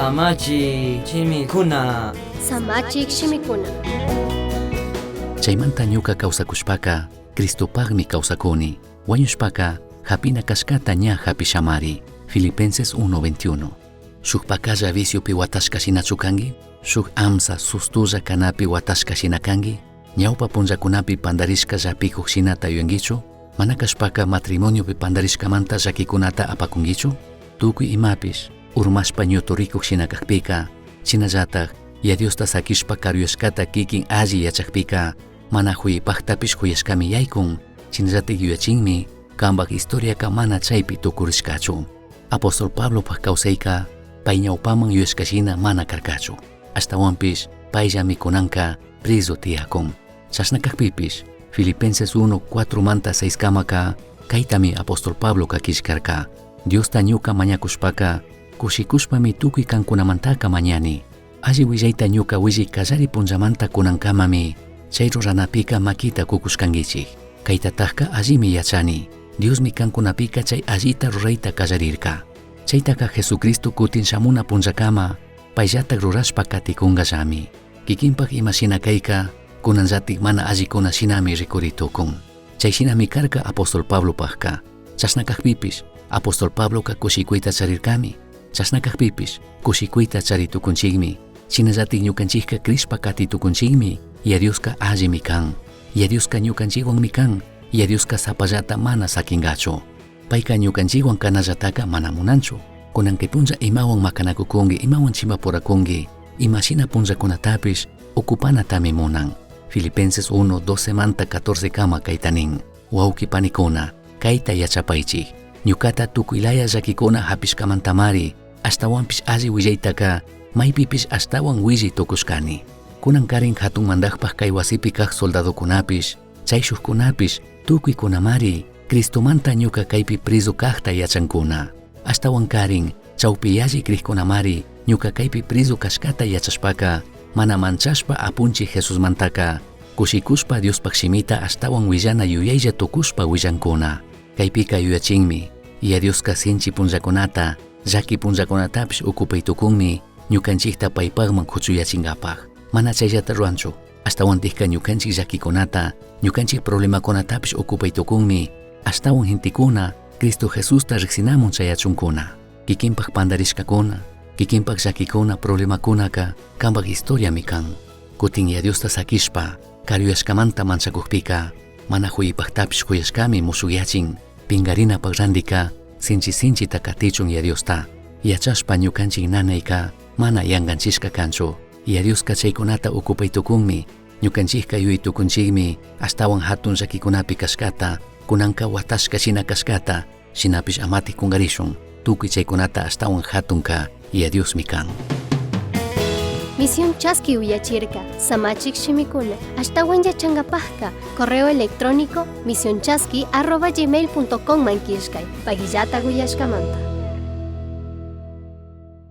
Samachik shimikuna. Samachik shimikuna. Chaymanta ñuka kawsakushpaka Cristopakmi kawsakuni. Wañushpaka hapina kashkata ña hapishamari. Filipenses 1:21. Shuk pakalla viciopi watashka shinachu kanki? Shuk amsa sustulla kanapi watashka shina kanki? Ñawpa punllakunapi pandarishka llapikuq shinata yuyankichu? Mana kashpaka matrimoniopi pandarishkamanta llakikunata apakunkichu? Tukuy imapish urmashpa ñuturikuq shina kakpika, shinallatak Yaya Diosta sakishpa karuyashkata kikin alli yachakpika, mana huypaktapish huyashkami yaykun, shinallatik yuyachinmi, kanpak historiaka mana chaypi tukurishkachu. Apóstol Pablopak kawsayka pay ñawpaman yuyashka shina mana karkachu. Ashtawanpish payllami kunanka preso tiyakun. Chashna kakpipish Filipenses 1, 4 manta 6 kamaka kaytami apóstol Pabloka killkarka. Diosta ñuka mañakushpaka kushikushpami tukuy kankunamantaka mañani. Alli willayta ñuka willay kallari punllamanta kunankamami chay ruranapika makita kukushkankichik. Kaytatakka allimi yachani. Diosmi kankunapika chay allita rurayta kallarirka. Chaytaka Jesucristo kutin shamuna punllakama payllatak rurashpa katikunkallami. Kikinpak imashina kayka kunanllatik mana allikuna shinami rikuritukun. Chay shinami karka apóstol Pablopakka. Chashna kakpipish apóstol Pabloka kushikuyta charirkami. Chashna kakpipish kushikuyta charitukunchikmi. Shinallatik ñukanchikka crishpa katitukunchikmi. Yaya Dioska allimi kan. Yaya Dioska ñukanchikwanmi kan. Yaya Dioska sapallata mana sakinkachu. Payka ñukanchikwan kanallataka mana munanchu. Kunan kay punlla imawan makanakukunki, imawan chimpapurakunki, imashina punllakunatapish okupanatami munan. Filipenses 1, 12 manta 14 kama kayta nin. Wawki panikuna, kayta yachapaychik. Ñukata tukuylaya llakikuna hapishkamantamari, ashtawanpish alli willaytaka maypipish ashtawan willay tukushkani. Kunan karin hatun mandakpak kay wasipi kak soldadokunapish, chayshukkunapish tukuykunamari Cristomanta ñuka kaypi preso kakta yachankuna. Ashtawan karin chawpi yalli krikkunamari ñuka kaypi preso kashkata yachashpaka mana manchashpa apunchik Jesusmantaka kushikushpa Diospaj shimita ashtawan willana yuyaylla tukushpa willankuna. Kaypika yuyachinmi, Yaya Dioska sinchi punllakunata, llaki punllakunatapish ukupay tukunmi ñukanchikta paypakman kuchuyachinkapak. Mana chayllata ruranchu, ashtawantikka ñukanchik llakikunata, ñukanchik problemakunatapish ukupay tukunmi, ashtawan gentekuna Cristo Jesusta riksinamun chayachunkuna. Kikinpak pandarishkakuna, kikinpak llakikuna, problemakunaka kanpak historiami kan. Kutin Yaya Diosta sakishpa, karuyashkamanta manchakukpika, mana huypaktapish huyashkami mushukyachin, pinkarinapak randika, sinchi sinchita katichun Yaya Diosta. Yachashpa ñukanchik nanayka mana yankanchishka kanchu. Yaya Dioska chaykunata ukupay tukunmi, ñukanchikka yuyay tukunchikmi ashtawan hatun llakikunapi kashkata, kunanka watashka shina kashkata, shinapish amatik kunkarishun, tukuy chaykunata ashtawan hatunka Yaya Diosmi kan. Misión Chaski uyachirka, Samachik shimikuna, ashtawan yachankapajka, correo electrónico misionchaski@gmail.com man killkay, pagillata uyashkamanta.